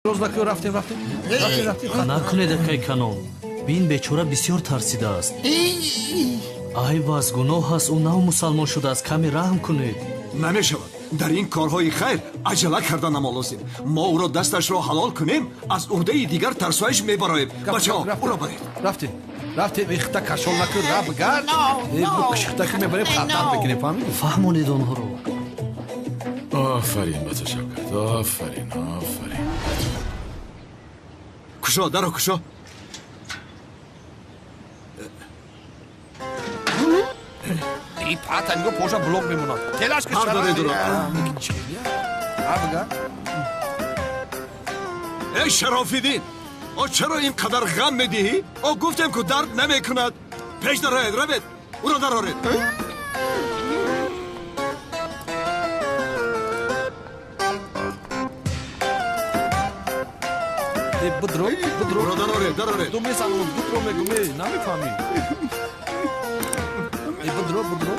Роз накун, рафтем, рафтем. Рафтем, рафтем. Накунед, акай Канон. Бин, бечора бисёр тарсидааст. Айб аст, гуноҳ аст, ӯ нав мусалмон шудааст, каме раҳм кунед. Намешавад. Дар ин корҳои хайр аҷала карда намолозим. Мо ӯро дасташро ҳалол кунем, аз уҳдаи дигар тарсоиш мебароем. Бачаҳо, ӯро баред. Рафтем. Рафтем, ихта кашол накун, ра бигард. Кишихтаки мебарем, хатар мекунем, фаҳмидӣ? Фаҳмонед онҳоро. Офарин ба ту, Шавкат, офарин, офарин. Кушо, даро кушо. И пата нигоҳ, поша блок мемонад. Телаш ки Ҳар дуро. Эй Шарофиддин, о чаро ин қадар ғам медиҳӣ? О гуфтем ку дард намекунад. Пеш дароед, равед, ӯро дароред. Бидро, бидро. Ӯро дароред, дароред. Ду месанам, бидро мегум, намефаҳмӣ. Бидро, бидро.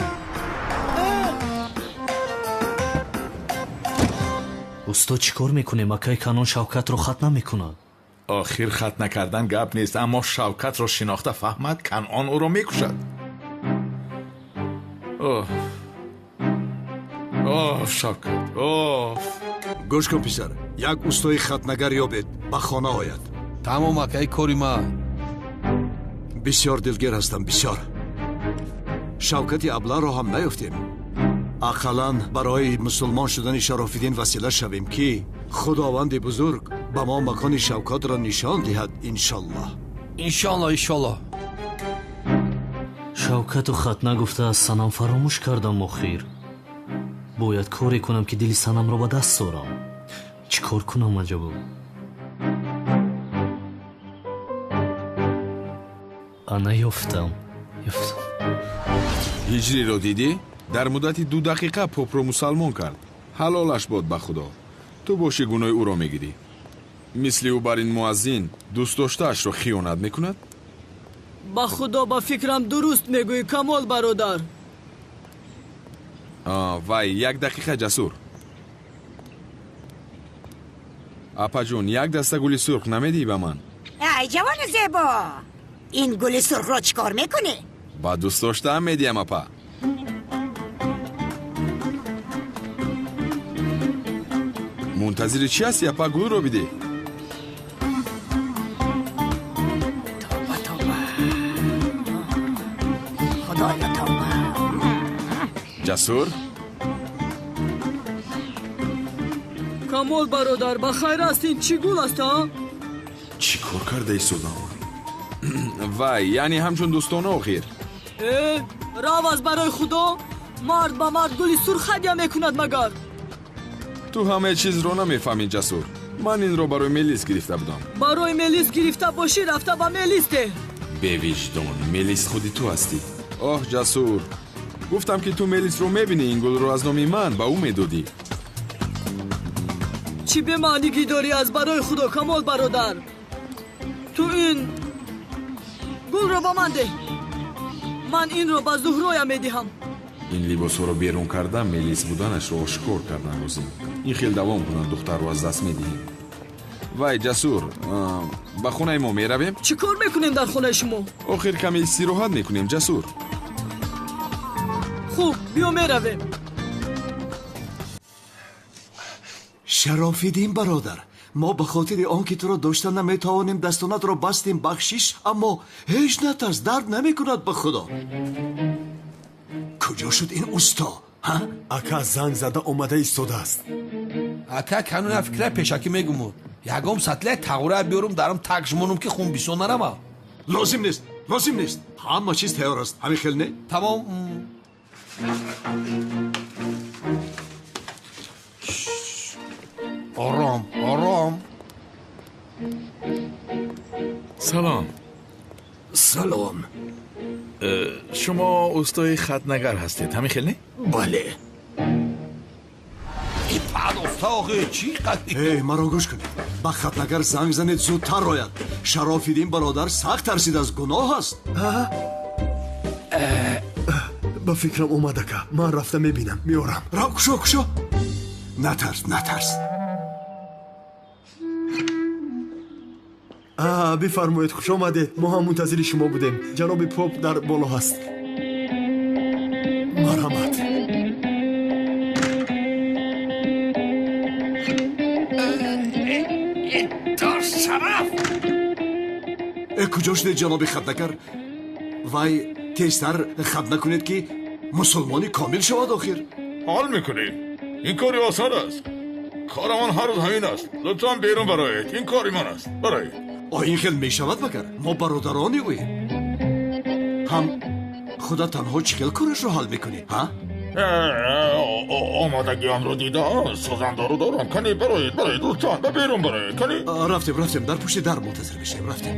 Усто, чӣ кор мекунем? Акай Канон Шавкатро хат намекунад. Охир хат накардан гап нест, аммо Шавкатро шинохта фаҳмад, Канон ӯро мекушад. Оф. Оф, Шавкат, оф. Гӯш кун, писар, як устои хатнагар ёбед, ба хона ояд. Тамом, акай, кори ман. Бисёр дилгир ҳастам, бисёр. Шавкати абларо ҳам наёфтем. Ақаллан барои мусулмон шудани Шарофиддин васила шавем, ки Худованди бузург ба мо макони Шавкатро нишон диҳад, иншаллоҳ. Иншаллоҳ, иншаллоҳ. Шавкату хат нагуфта аз Санам фаромӯш кардам охир. Бояд коре кунам, ки дили Санамро ба даст орам. Чӣ кор кунам аҷабо? Ана ёфтам, ёфтам. Ҳиҷриро дидӣ? Дар муддати 2 дақиқа попро мусалмон кард. Ҳалолаш бод ба Худо. Ту боши гуноҳи ӯро мегирӣ. Мисли ӯ бар ин муаззин дӯстдоштаашро хиёнат мекунад? Ба Худо, ба фикрам дуруст мегӯӣ, Камол бародар. Вай, 1 дақиқа, Ҷасур. Апаҷон, як даста гули сурх намедиҳӣ ба ман? Ай ҷавони зебо, ин гули сурхро чӣ кор мекунӣ? Ба дӯстдоштаам медиҳам, апа. Мунтазири чӣ ҳастӣ, апа? Гулро бидеҳ. Тавба, тавба. Худоё, тавба. Ҷасур? Камол бародар, ба хайр аст, ин чӣ гул аст, а? Чӣ кор карда истодам? Вай, яъне ҳамчун дӯстона охир. Э, рав аз барои Худо, мард ба мард гули сурх ҳадя мекунад магар? Ту ҳамаи чизро намефаҳмӣ, Ҷасур. Ман инро барои Мелис гирифта будам. Барои Мелис гирифта бошӣ, рафта ба Мелис деҳ. Бевиҷдон, Мелис худи ту ҳастӣ. Оҳ, Ҷасур, гуфтам ки ту Мелисро мебинӣ, ин гулро аз номи ман ба ӯ медодӣ. Чӣ бемаънигӣ дорӣ аз барои Худо, Камол бародар? Ту ин гулро ба ман деҳ. Ман инро ба Зуҳроя медиҳам. Ин либосҳоро берун карда, Мелис буданашро ошкор кардан лозим. Ин хел давом кунад, духтарро аз даст медиҳем. Вай, Ҷасур, ба хонаи мо меравем? Чӣ кор мекунем дар хонаи шумо? Охир каме истироҳат мекунем, Ҷасур. Хуб, биё меравем. Шарофиддин бародар, мо ба хотири он ки туро дошта наметавонем, дастонатро бастем, бахшиш, аммо ҳеҷ натарс, дард намекунад ба Худо. Куҷо шуд ин усто? Ҳа? Ака занг зада омада истодааст. Ака, кануна фикра пешакӣ мегумуд. Ягом сатлия тағура биёрум, дарам так жмонум, ки хун бисёр нарава. Лозим нест, лозим нест. Ҳама чиз тайёр аст. Ҳамин хел не? Тамом. Ором, ором. Салом. Салом. Шумо устои хатнагар ҳастед, ҳамин хел не? Бале. Эй, маро гӯш кунед. Ба хатнагар занг занед, зудтар ояд. Шарофиддин бародар сахт тарсидааст, гуноҳ аст. Ба фикрам омад, ака. Ман рафта мебинам, меорам. Рав, кушо, кушо. Натарс, натарс. Бифармоед, хуш омадед. Мо ҳам мунтазири шумо будем. Ҷаноби поп дар боло ҳаст. Марҳамат. Шараф! Куҷо шудед, ҷаноби хатнакар? Вай тезтар хатна кунед, ки мусулмони комил шавад охир. Ҳал мекунем. Ин кори осон аст. Корамон ҳар рӯз ҳамин аст. Лутфан берун бароед. Ин кори ман аст. Бароед. Ин хел мешавад магар? Мо бародарони ӯем. Ҳам худа танҳо чӣ хел корашро ҳал мекунӣ, ҳа? Омодагиамро дида, созандору дорам. Кани бароед, бароед, лутфан ба берун бароед. Кани рафтем, рафтем, дар пушти дар мунтазир мешавем, рафтем.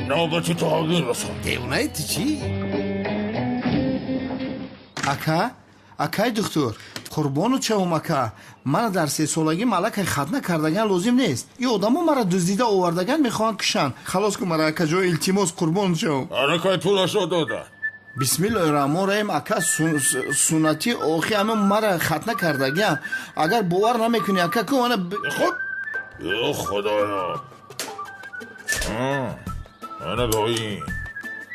Навбати ту ҳозир расон. Девонаи ту чӣ? Ака, акай духтур, қурбону чавум ака. Мана дар сесолагӣ малакай хатна кардаган лозим нест. И одамо мара дуздида овардаган мехоҳанд кушанд. Халос кун мара акаҷо, илтимос, қурбону чавум. Алакай пулашро дода. Бисмиллоҳи раҳмон раҳим ака, суннатӣ охи ҳама мара хатна кардагиам. Агар бовар намекунӣ ака, ку ана хуб. Ё худоё. Ана ба ин.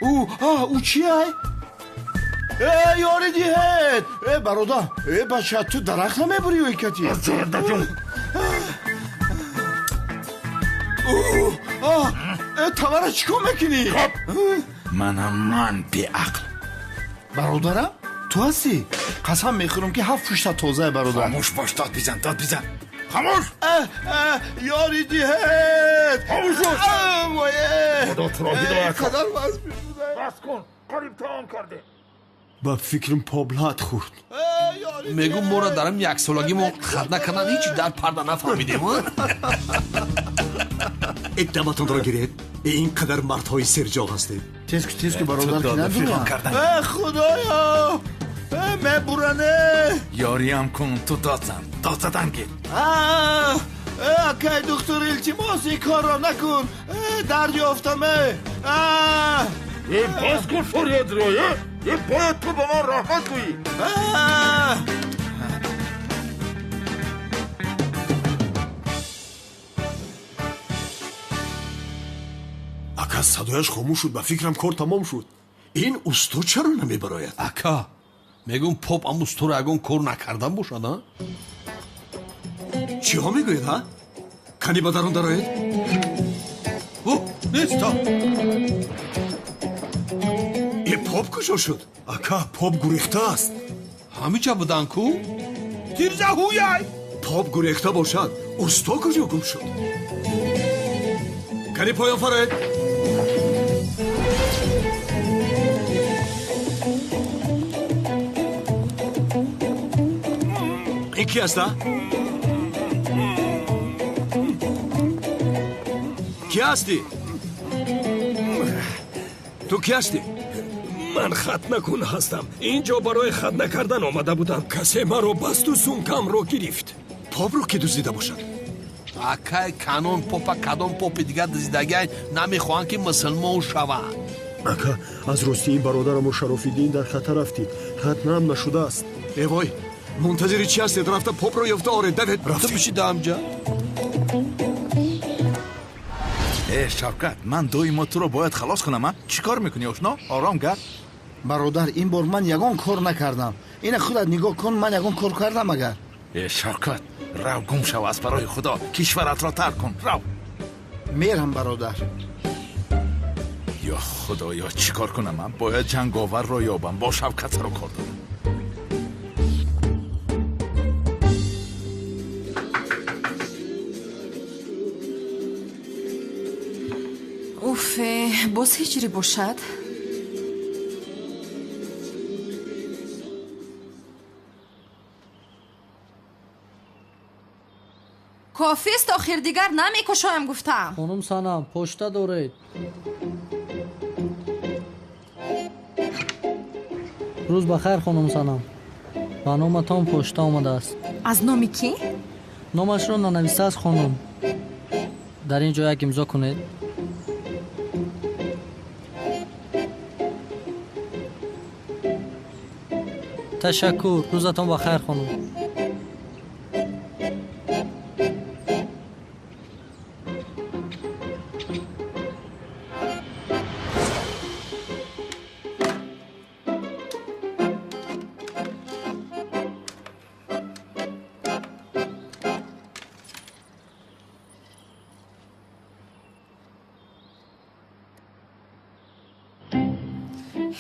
Ӯ, а, ӯ чи ай? Э, ёри диҳед! Э, бародар, э, бача, ту дарахт намебурӣ ё икати? Э, тавара чӣ кор мекунӣ? Манам ман беақл. Бародарам, ту ҳастӣ? Қасам мехӯрам, ки ҳафт пушта тозае, бародар. Хомӯш бош, дод бизан, дод бизан. Хомӯш! Ёри диҳед! Хомӯш бош! Вой! Худо туро ҳидоят кунад. Қадар вазм буда. Бас кун, қариб таом кардем. Ба фикрам поп лат хӯрд. Мегум моро дар ҳам яксолагӣ мо хатна кардан ҳеҷ дар парда нафаҳмидем. Даматонро гиред. Ин қадар мардҳои серҷоғ ҳастед. Тез ку, тез ку, бародар, ки надурам. Э, худоё! Э, мебуране! Ёриам кун, ту дод зан, дод задан гир. Э, акай духтур, илтимос, ин корро накун. Э, дард ёфтам, э. Э, бас кун фарёдро, э! Э, бояд ту ба ман раҳмат гӯӣ. Ака, садояш хомӯш шуд, ба фикрам кор тамом шуд. Ин усто чаро намебарояд? Ака, мегӯм поп ам усторо ягон кор накардан бошад, а? Чиҳо мегӯед, ҳа? Кани ба дарун дароед? О, неста. Э, поп куҷо шуд? Ака, поп гурехтааст. Ҳамиҷа будан ку? Тирза ҳуяй! Поп гурехта бошад, усто куҷо гум шуд? Кани поён фароед. Ин ки аст, а? Ки ҳастӣ? Ту ки ҳастӣ? Ман хатнакун ҳастам. Ин ҷо барои хатна кардан омада будам. Касе маро басту сумкамро гирифт. Попро ки дуздида бошад? Акай канон попа кадом попи дигар дуздидагиай намехоҳанд, ки мусулмон шаванд. Ака, аз рости ин бародарамо Шарофиддин дар хатар афтид. Хатнаам нашудааст. Э вой, мунтазири чӣ ҳастед? Рафта попро ёфта оред, давед. Ту биши даамҷа. Э, Шавкат, ман доимо туро бояд халос кунам, а? Чӣ кор мекунӣ, ошно? Ором гард. Бародар, ин бор ман ягон кор накардам. Ина худат нигоҳ кун, ман ягон кор кардам агар? Э, Шавкат, рав гум шав аз барои Худо, кишваратро тарк кун, рав. Мерам, бародар. Ё Худоё, чӣ кор кунам, а? Бояд ҷанговарро ёбам, бо Шавкат сару кор дорам. Уфе, боз ҳиҷрӣ бошад? Кофист охир, дигар намекушоям гуфтам. Хонум Санам, почта доред. Рӯз ба хайр, хонум Санам. Ба номатон почта омадааст. Аз номи кӣ? Номашро нанависааст, хонум. Дар ин ҷо як имзо кунед. Ташаккур, рӯзатон ба хайр, хонум.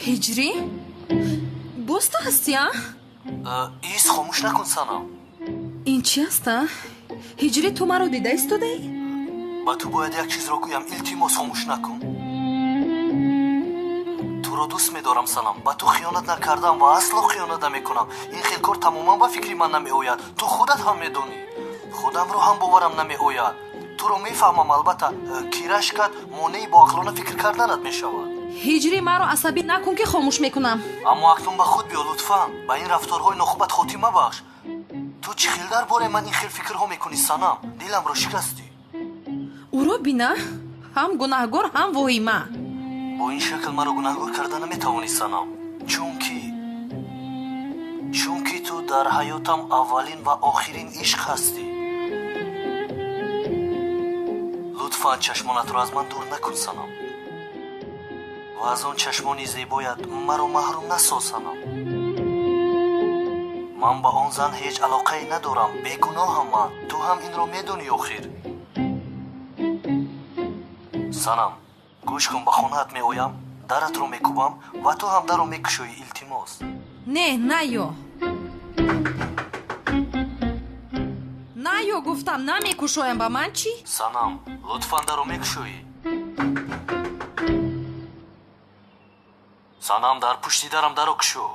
Ҳиҷрӣ? Боз ту ҳастӣ, а? Ис, хомӯш накун, Санам. Ин чи аст, а? Ҳиҷрӣ, ту маро дида истодаӣ? Ба ту бояд як чизро гӯям, илтимос, хомӯш накун. Туро дӯст медорам, Санам. Ба ту хиёнат накардам ва асло хиёнат намекунам. Ин хел кор тамоман ба фикри ман намеояд. Ту худат ҳам медонӣ. Худамро ҳам боварам намеояд. Туро мефаҳмам, албатта, ки рашкат монеи боақлона фикр карданат мешавад. Ҳиҷрӣ, маро асабӣ накун, ки хомӯш мекунам. Аммо акнун ба худ биё, лутфан. Ба ин рафторҳои нохубат хотима бахш. Ту чӣ хел дар бораи ман ин хел фикрҳо мекунӣ, Санам? Диламро шикастӣ. Ӯро бина, ҳам гунаҳгор, ҳам воҳима. Бо ин шакл маро гунаҳгор карда наметавонӣ, Санам, чунки ту дар ҳаётам аввалин ва охирин ишқ ҳастӣ. Лутфан чашмонатро аз ман дур накун, Санам, ва аз он чашмони зебоят маро маҳрум насоз, Санам. Ман ба он зан ҳеҷ алоқае надорам, бегуноҳам ман. Ту ҳам инро медонӣ охир. Санам, гӯш кун, ба хонаат меоям, даратро мекӯбам ва ту ҳам дарро мекушоӣ, илтимос. Не, наё. Наё, гуфтам, намекушоям, ба ман чӣ? Санам, лутфан дарро мекушоӣ. Санам, дар пушти дарам дарро кушо.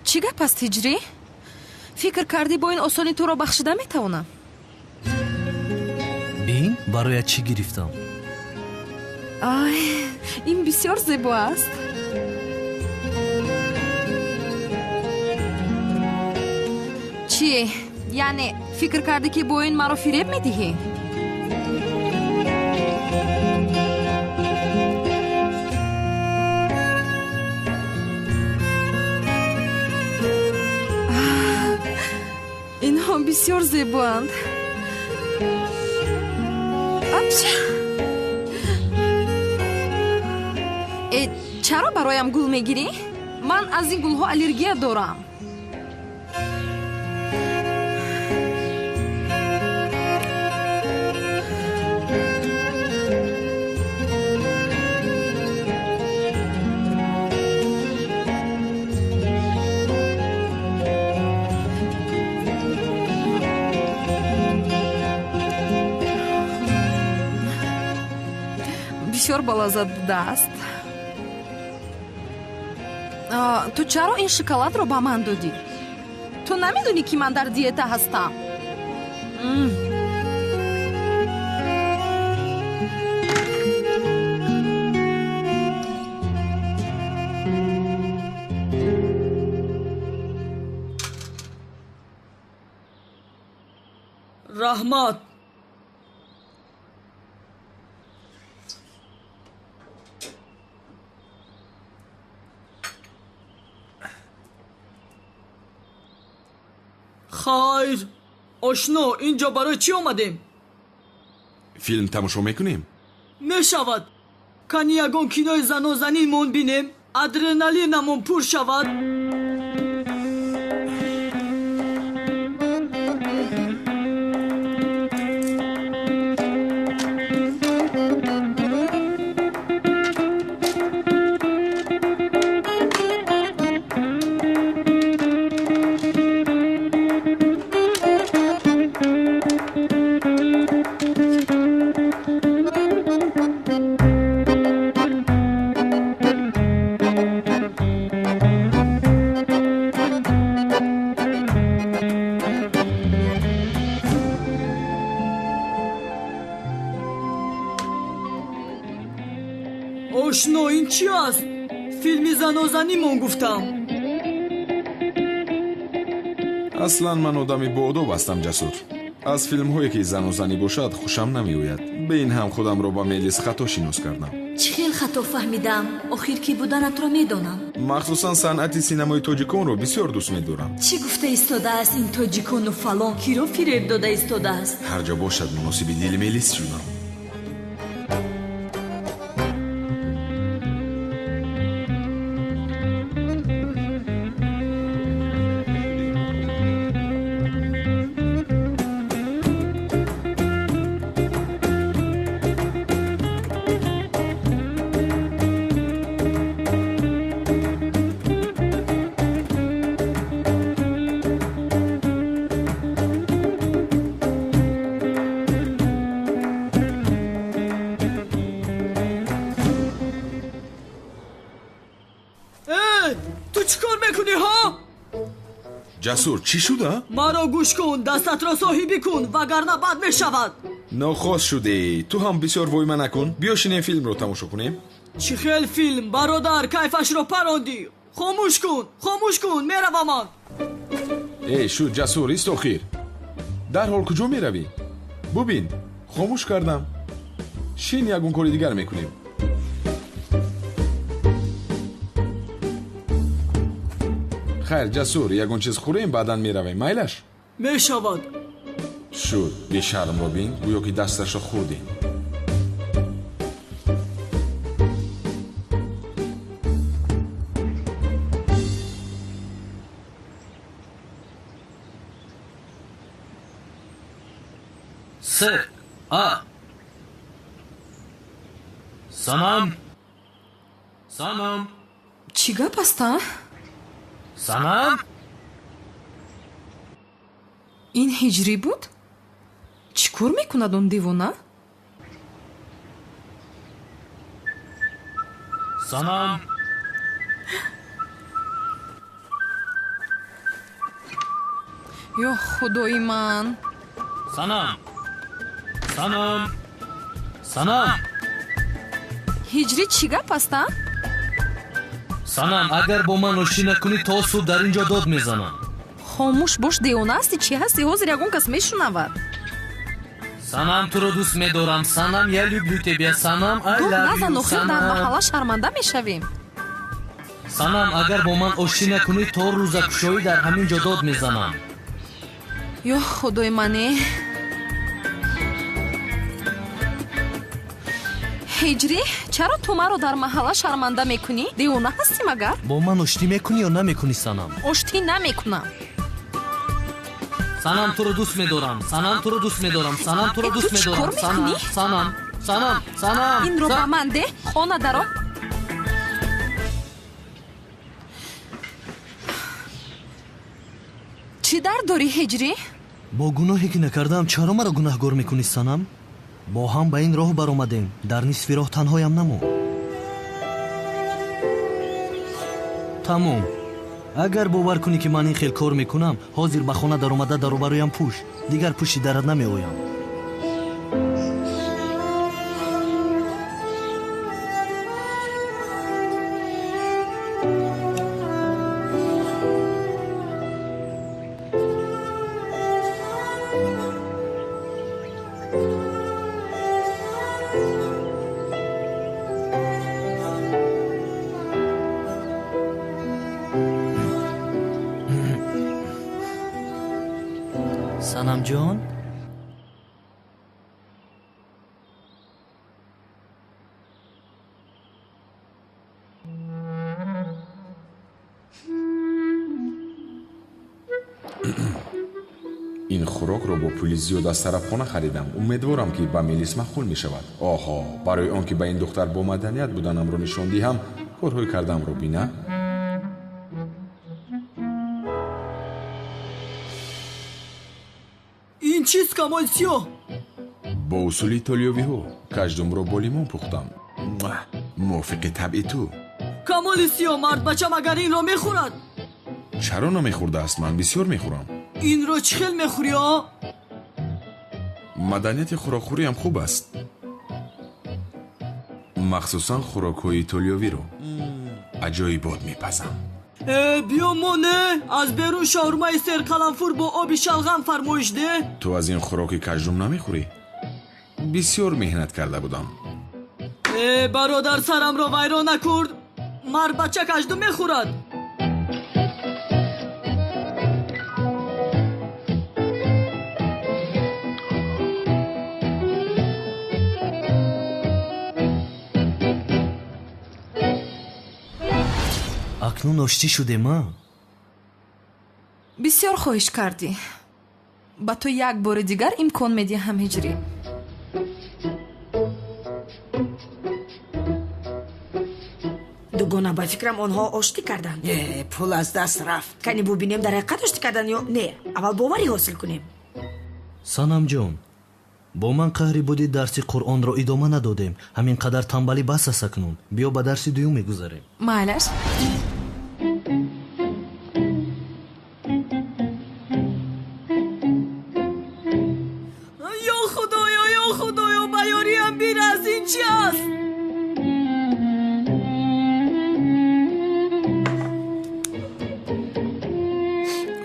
Чӣ гап аст, Ҳиҷрӣ? Фикр кардӣ, бо ин осонӣ туро бахшида метавонам? Бин, бароят чӣ гирифтам. Ай, ин бисёр зебо аст. Чӣ, яъне фикр кардӣ, ки бо ин маро фиреб медиҳӣ? Инҳо бисёр зебоанд. Апш! Э, чаро бароям гул мегирӣ? Ман аз ин гулҳо аллергия дорам. Бисёр балаззат будааст. Ту чаро ин шоколадро ба ман додӣ? Ту намедонӣ, ки ман дар диета ҳастам? Раҳмат. Хайр, ошно, инҷо барои чӣ омадем? Филм тамошо мекунем? Мешавад. Кани ягон кинои занозанимон бинем, адреналинамон пур шавад. Ошно, ин чӣ аст? Филми занозанимон гуфтам. Аслан ман одами боодоб ҳастам, Ҷасур. Аз филмҳое ки занозанӣ бошад, хушам намеояд. Бе ин ҳам худамро ба Мелис хато шинос кардам. Чӣ хел хато фаҳмидам? Охир ки буданатро медонам. Махсусан санъати синамои тоҷиконро бисёр дӯст медорам. Чӣ гуфта истодааст ин тоҷикону фалон? Киро фиреб дода истодааст? Ҳар ҷо бошад, муносиби дили Мелис шудам. Ту чӣ кор мекунӣ, ҳа? Ҷасур, чӣ шуда? Маро гӯш кун, дастатро соҳибӣ кун, вагарна бад мешавад. Нохост шудӣ. Ту ҳам бисёр войма накун. Биё шинем филмро тамошо кунем. Чӣ хел филм, бародар, кайфашро парондӣ. Хомӯш кун, хомӯш кун, меравам ман. Эй, шуд, Ҷасур, ист охир. Дарҳол куҷо меравӣ? Бубин, хомӯш кардам. Шин, ягон кори дигар мекунем. Хайр, Ҷасур, ягон чиз хӯрем, баъдан меравем. Майлаш? Мешавад. Шуд, бешармро бин, гӯё ки дасташро хӯрдем. С А Санам, Санам. Чӣ гап аст, а? Санам. Ин ҳиҷрӣ буд? Чӣ кор мекунад он девона? Санам. Ё худои ман. Санам, Санам, Санам. Ҳиҷрӣ, чӣ гап аст, а? Санам, агар бо ман оштӣ накунӣ, то субҳ дар ин ҷо дод мезанам. Хомӯш бош, девона ҳастӣ, чӣ ҳастӣ? Ҳозир ягон кас мешунавад. Санам, туро дӯст медорам. Санам, я люблю тебя. Санам, I Дод love назан, you. охир дар Санам. маҳалла шарманда мешавем. Санам, агар бо ман оштӣ накунӣ, то рӯзакушоӣ дар ҳамин ҷо дод мезанам. Ё худои мане. Ҳиҷрӣ, чаро ту маро дар маҳалла шарманда мекунӣ? Девона ҳастӣ магар? Бо ман оштӣ мекунӣ ё намекунӣ, Санам? Оштӣ намекунам. Санам, туро дӯст медорам. Санам, туро дӯст медорам. Санам, туро Э, ту дӯст чӣ кор медорам. Санам, мекунӣ? Санам, Санам, Санам. Инро ба ман деҳ, хона даро. Чӣ дард дорӣ, Ҳиҷрӣ? Бо гуноҳе ки накардаам, чаро маро гунаҳгор мекунӣ, Санам? Бо ҳам ба ин роҳ баромадем, дар нисфи роҳ танҳоям намон. Тамом. Агар бовар кунӣ, ки ман ин хел кор мекунам, ҳозир ба хона даромада даробароям пӯш, дигар пушти дарат намеоям. Санамҷон? Ин хӯрокро бо пули зиёд аз тарафхона харидам. Умедворам, ки ба Мелис маъқул мешавад. Оҳо, барои он ки ба ин духтар бо маданият буданамро нишон диҳам, корҳои кардаамро бина. Ин чист, Камоли Сиёҳ? Бо усули итолиёвиҳо каждумро бо лимон пухтам. Муа! Мувофиқи табъи ту. Камоли Сиёҳ, мардбача магар инро мехӯрад? Чаро намехӯрдааст? Ман бисёр мехӯрам. Инро чӣ хел мехӯрӣ, а? Маданияти хӯрокхӯриам хуб аст, махсусан хӯрокҳои итолиёвиро аҷоибот мепазам. Э, биё мо не, аз берун шаурмаи серқаламфур бо оби шалғам фармоиш деҳ. Ту аз ин хӯроки каждум намехӯрӣ? Бисёр меҳнат карда будам. Э, бародар, сарамро вайрон накурд. Мардбача каждум мехӯрад. Акнун оштӣ шудем, а? Бисёр хоҳиш кардӣ. Ба ту як бори дигар имкон медиҳам, Ҳиҷрӣ. Дугона, ба фикрам, онҳо оштӣ карданд. Э, пул аз даст рафт. Кани бубинем, дар ҳақиқат оштӣ карданд ё не. Аввал боварӣ ҳосил кунем. Санамҷон, бо ман қаҳри будӣ, дарси Қуръонро идома надодем. Ҳамин қадар тамбалӣ бас аст акнун. Биё ба дарси дуюм мегузарем. Майлаш.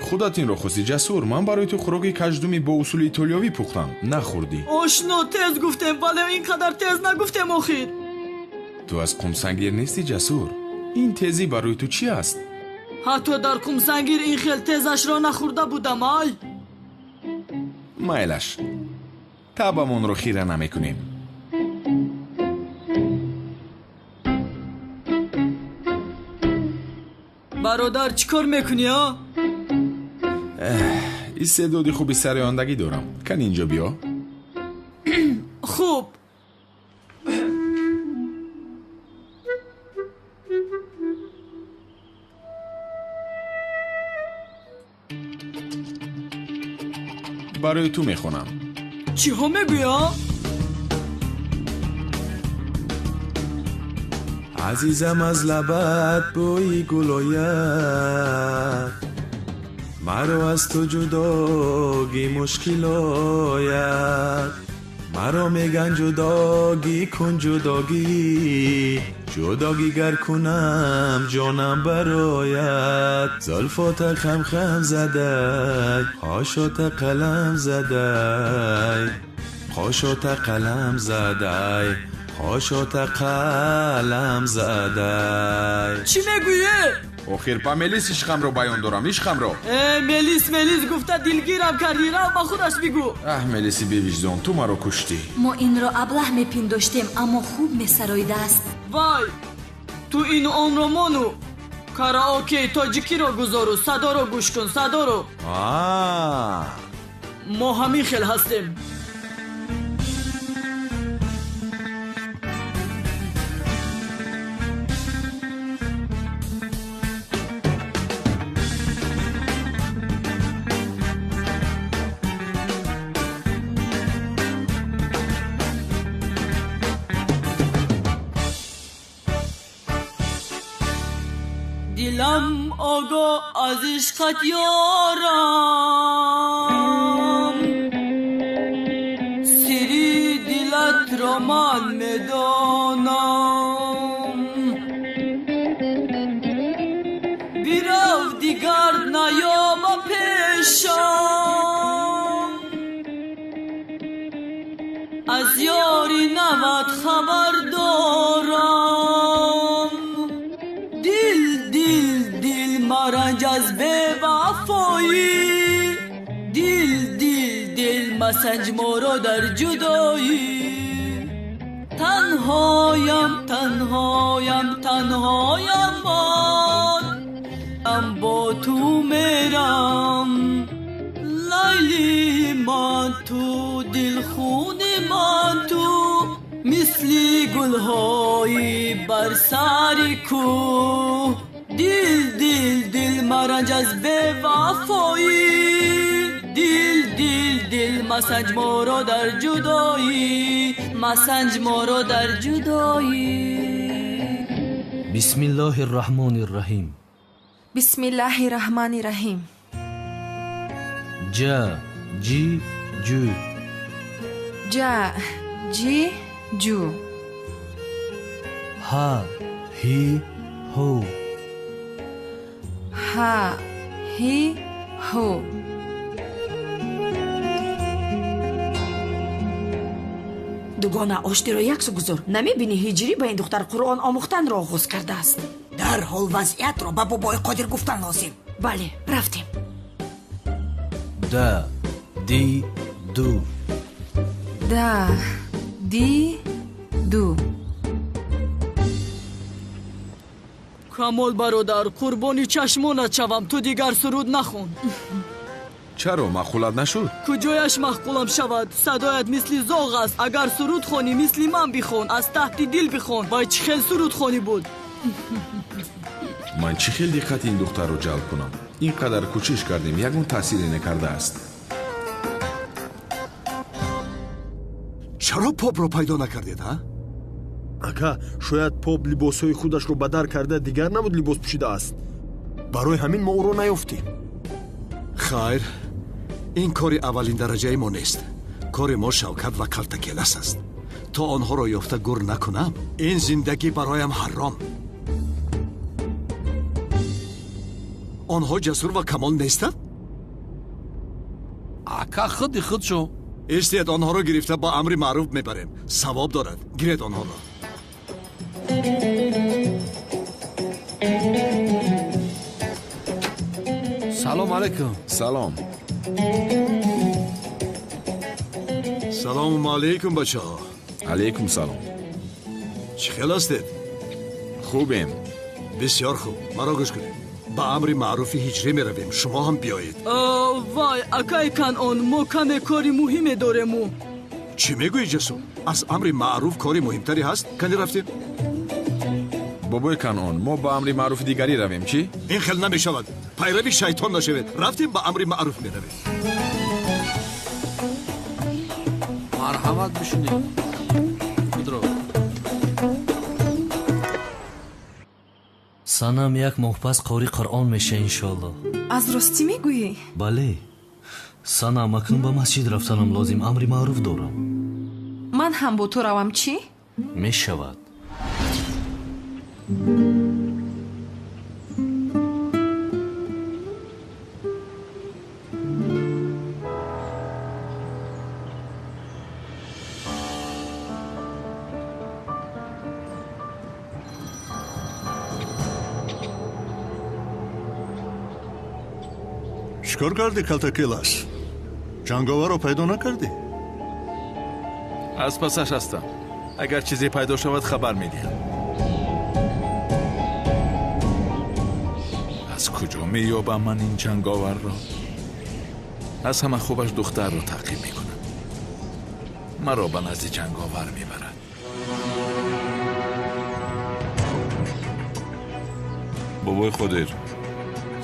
Худат инро хости, Ҷасур. Ман барои ту хӯроки каждуми бо усули итолиёвӣ пухтам. Нахӯрдӣ. Ошно, тез гуфтем, вале ин қадар тез нагуфтем охир. Ту аз Қумсангир нестӣ, Ҷасур. Ин тезӣ барои ту чӣ аст? Ҳатто дар Қумсангир ин хел тезашро нахӯрда будам, ай. Майлаш, табамонро хира намекунем. Бародар, чӣ кор мекунӣ, а? Истеъдоди хуби сарояндагӣ дорам. Кани инҷо биё. Хуб. Барои ту мехонам. Чиҳо мегӯӣ, а? Азизам, аз лабат бӯи гул ояд, маро аз ту ҷудогӣ мушкил ояд. Маро меган ҷудогӣ кун, ҷудогӣ, ҷудогӣ гар кунам ҷонам барояд. Зулфота хам-хам задай, қошота қалам задай, қошота қалам задай, қошота қалам задай. Чӣ мегӯӣ? Охир ба Мелис ишқамро баён дорам, ишқамро. Э, Мелис, Мелис гуфта дилгирам кардӣ, рав ба худаш бигӯ. Аҳ, Мелиси бевиҷдон, ту маро куштӣ. Мо инро аблаҳ мепиндоштем, аммо хуб месароидааст. Вай, ту ину онро мону караокеи тоҷикиро гузору садоро гӯш кун, садоро. Мо ҳамин хел ҳастем. Дилам огоҳ аз ишқат ёрам, сири дилатро ман медонам. Бирав, дигар наёба пешам, аз ёри нават хабар дорам. Дил, дил, дил маранҷ аз бевафоӣ, дил, дил, дил масанҷ моро дар ҷудоӣ. Танҳоям, танҳоям, танҳоям, ман ам бо ту мерам. Лайли ман ту, дилхуни ман ту, мисли гулҳои бар сари кӯҳ. Дил, дил, дил маранҷ аз бевафоӣ, дил, дил, дил масанҷ моро дар ҷудоӣ, масанҷ моро дар ҷудоӣ. Бисмиллоҳи рраҳмони рраҳим. Бисмиллаҳи рраҳмани рраҳим. Ҷа, ҷи, ҷу. Ҷа, ҷи, ҷу. Ҳа, ҳи, ҳу. Ҳа, ҳи, ҳу. Дугона, оштиро яксу гузор. Намебинӣ, Ҳиҷрӣ ба ин духтар Қуръон омӯхтанро оғоз кардааст. Дарҳол вазъиятро ба бобои Қодир гуфтан лозим. Бале, рафтем. Да, ди, ду. Да, ди, ду. Камол бародар, қурбони чашмонат шавам, ту дигар суруд нахон. Чаро маъқулат нашуд? Куҷояш маъқулам шавад? Садоят мисли зоғ аст. Агар суруд хонӣ, мисли ман бихон, аз таҳти дил бихон. Вай чӣ хел сурудхонӣ буд? Ман чӣ хел диққати ин духтарро ҷалб кунам? Ин қадар кӯшиш кардем, ягон таъсире накардааст. Чаро попро пайдо накардед, ҳа? Ака, шояд поп либосҳои худашро ба дар карда дигар набуд либос пӯшидааст. Барои ҳамин мо ӯро наёфтем. Хайр, ин кори аввалин дараҷаи мо нест. Кори мо Шавкат ва Калтакелас аст. То онҳоро ёфта гур накунам, ин зиндагӣ бароям ҳаром. Онҳо Ҷасур ва Камол нестанд? Ака, худи худшо. Истед, онҳоро гирифта ба амри маъруф мебарем. Савоб дорад. Гиред онҳоро. Салом алейкум. Салом. Салому алейкум, бачаҳо. Алейкум салом. Чӣ хел ҳастед? Хубем. Бисёр хуб. Маро гӯш кунед. Ба амри маъруфи ҳиҷрӣ меравем. Шумо ҳам биёед. Вай, акай Канъон, мо каме кори муҳиме дорему. Чӣ мегӯӣ, Ҷасур? Аз амри маъруф кори муҳимтаре ҳаст? Кани рафтем? Бобои Канъон, мо ба амри маъруфи дигарӣ равем, чӣ? Ин хел намешавад. Пайрави шайтон нашавед. Рафтем, ба амри маъруф меравем. Марҳамат, бишинед. Худро. Санам як моҳ пас қори Қуръон меша, иншоаллоҳ. Аз ростӣ мегӯӣ? Бале. Санам, акнун ба масҷид рафтанам лозим, амри маъруф дорам. Ман ҳам бо ту равам, чӣ? Мешавад. Чӣ кор кардӣ, Калтакилас? Ҷанговарро пайдо накардӣ? Аз пасаш ҳастам. Агар чизе пайдо шавад, хабар медиҳам. Аз куҷо меёбам ман ин ҷанговарро? Аз ҳама хубаш духтарро таъқиб мекунам. Маро ба назди ҷанговар мебарад. Бобои Қодир,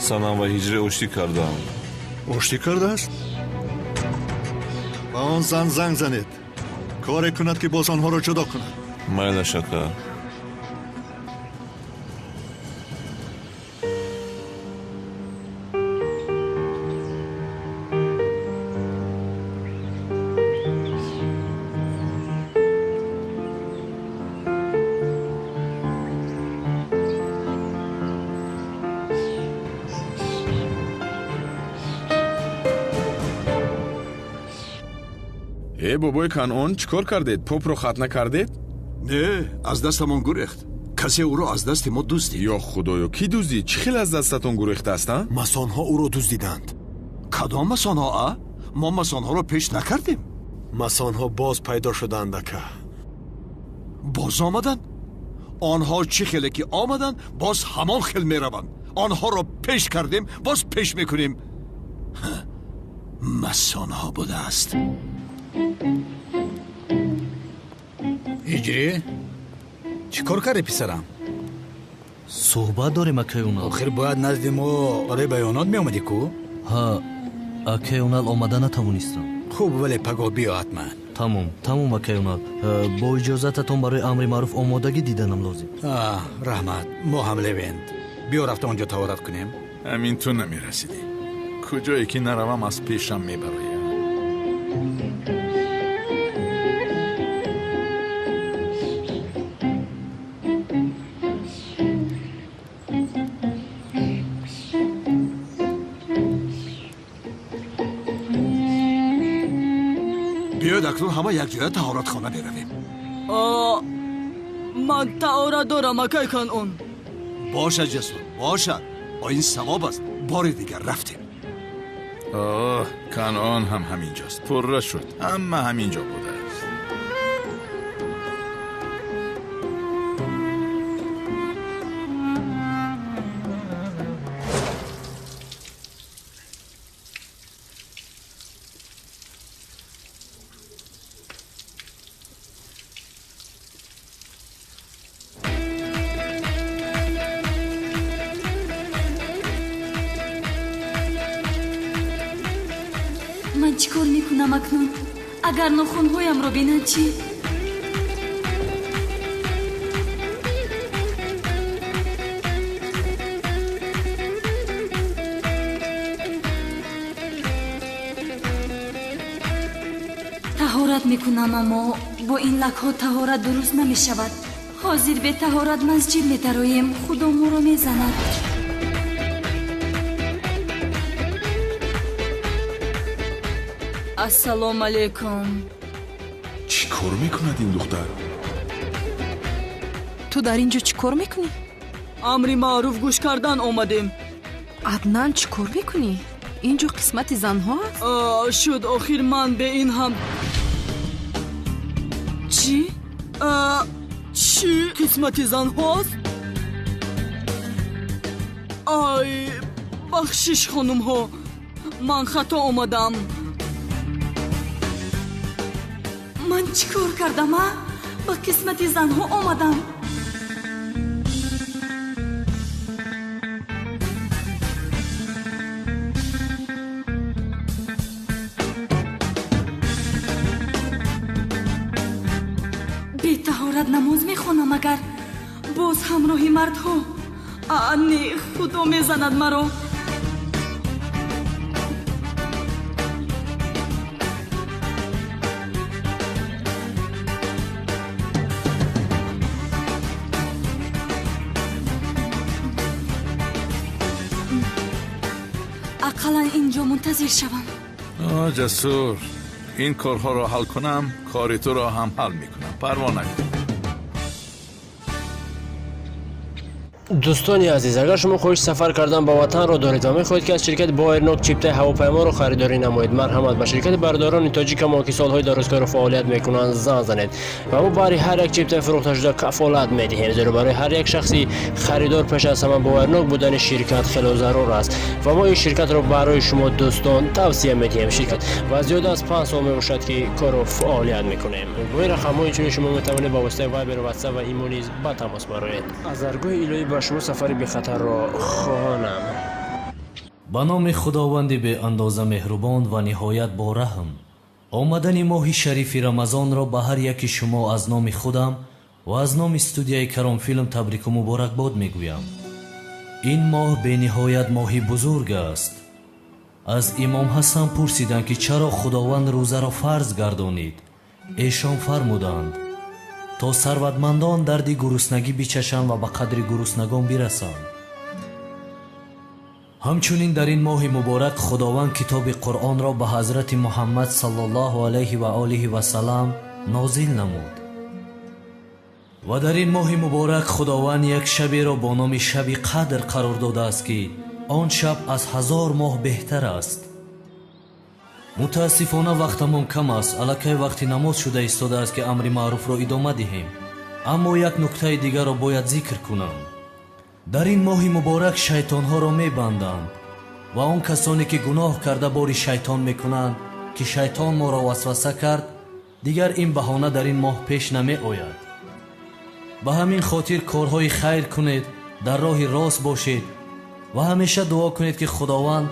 Санам ва Ҳиҷрӣ оштӣ кардаанд. Оштӣ кардааст? Ба он зан занг занед. Коре кунад, ки боз онҳоро ҷудо кунад. Майлаш, ака. Э, бобои Канъон, чӣ кор кардед? Попро хатна кардед? Не, аз дастамон гурехт. Касе ӯро аз дасти мо дуздид. Ё худоё, кӣ дуздид? Чӣ хел аз дастатон гурехтааст, а? Масонҳо ӯро дуздиданд. Кадом масонҳо, а? Мо масонҳоро пеш накардем. Масонҳо боз пайдо шуданд, ака. Боз омаданд? Онҳо чӣ хеле ки омаданд, боз ҳамон хел мераванд. Онҳоро пеш кардем, боз пеш мекунем. Масонҳо будааст. Ҳиҷрӣ, чӣ кор кардӣ, писарам? Суҳбат дорем, акай Унал. Охир бояд назди мо барои баёнот меомадӣ ку? Ҳа, акай Унал, омада натавонистам. Хуб, вале пагоҳ биё ҳатман. Тамом, тамом, акай Унал. Бо иҷозататон барои амри маъруф омодагӣ диданам лозим. Раҳмат, мо ҳам левенд. Биё рафта онҷо таҳорат кунем. Ҳамин ту намерасидӣ. Куҷое ки наравам, аз пешам мебароям. Биёед акнун ҳама якҷоя таҳоратхона меравем. Ман таҳорат дорам, акай Канъон. Бошад, Ҷасур, бошад. Ин савоб аст. Бори дигар рафтем. Оҳ, Канъон ҳам ҳаминҷост. Пурра шуд. Ҳама ҳаминҷо будааст. Ман чӣ кор мекунам акнун? Агар нохунҳоямро бинанд чӣ? Таҳорат мекунам, аммо бо ин лакҳо таҳорат дуруст намешавад. Ҳозир бетаҳорат масҷид метароем, худо моро мезанад. Ассалому алайкум. Чӣ кор мекунад ин духтар? Ту дар ин ҷо чӣ кор мекунӣ? Амри маъруф гӯш кардан омадем. Аднан, чӣ кор мекунӣ? Ин ҷо қисмати занҳо аст? Шуд, охир ман бе ин ҳам. Чӣ? Чӣ қисмати занҳост? Ай, бахшиш, хонумҳо, ман хато омадам. Ман чӣ кор кардам, а? Ба қисмати занҳо омадам. Бетаҳорат намоз мехонам, агар боз ҳамроҳи мардҳо. Не, худо мезанад маро. Ақаллан ин ҷо мунтазир шавам. Ҷасур, ин корҳоро ҳал кунам, кори туро ҳам ҳал мекунам. Парво накун. Дӯстони азиз, агар шумо хоҳиши сафар кардан ба ватанро доред ва мехоҳед, ки аз ширкати Боэрнок чиптаи ҳавопайморо харидорӣ намоед, марҳамат, ба ширкати бародарони тоҷикамо, ки солҳои дарозкору фаъолият мекунанд, занг занед ва мо баҳри ҳар як чиптаи фурӯхташуда кафолат медиҳем, зеро барои ҳар як шахси харидор пеш аз ҳама боварнок будани ширкат хело зарур аст ва мо ин ширкатро барои шумо дӯстон тавсия медиҳем. Ширкат ва зиёда аз 5 сол мебошад, ки кору фаъолият мекунем. Бо ин рақамҳо инчунин шумо метавонед ба воситаи Вайбер, Ватсап ва Имо низ ба тамос бароед. Аз даргоҳи илоҳӣ ба шумо сафари бехатарро хоҳонам. Ба номи Худованди беандоза меҳрубон ва ниҳоят бораҳм. Омадани моҳи шарифи Рамазонро ба ҳар яки шумо аз номи худам ва аз номи студияи Каромфилм табрику муборакбод мегӯям. Ин моҳ бениҳоят моҳи бузург аст. Аз имом Ҳасан пурсиданд, ки чаро Худованд рӯзаро фарз гардонид. Эшон фармуданд: то сарватмандон дарди гуруснагӣ бичашанд ва ба қадри гуруснагон бирасанд. Ҳамчунин дар ин моҳи муборак Худованд китоби Қуръонро ба ҳазрати Муҳаммад саллаллоҳу алайҳи ва олиҳи васалам нозил намуд. Ва дар ин моҳи муборак Худованд як шаберо бо номи Шаби Қадр қарор додааст, ки он шаб аз 1000 моҳ беҳтар аст. Мутаассифона вақтамон кам аст, аллакай вақти намоз шуда истодааст, ки амри маъруфро идома диҳем. Аммо як нуктаи дигарро бояд зикр кунам. Дар ин моҳи муборак шайтонҳоро мебанданд ва он касоне ки гуноҳ карда бори шайтон мекунанд, ки шайтон моро васваса кард, дигар ин баҳона дар ин моҳ пеш намеояд. Ба ҳамин хотир корҳои хайр кунед, дар роҳи рост бошед ва ҳамеша дуо кунед, ки Худованд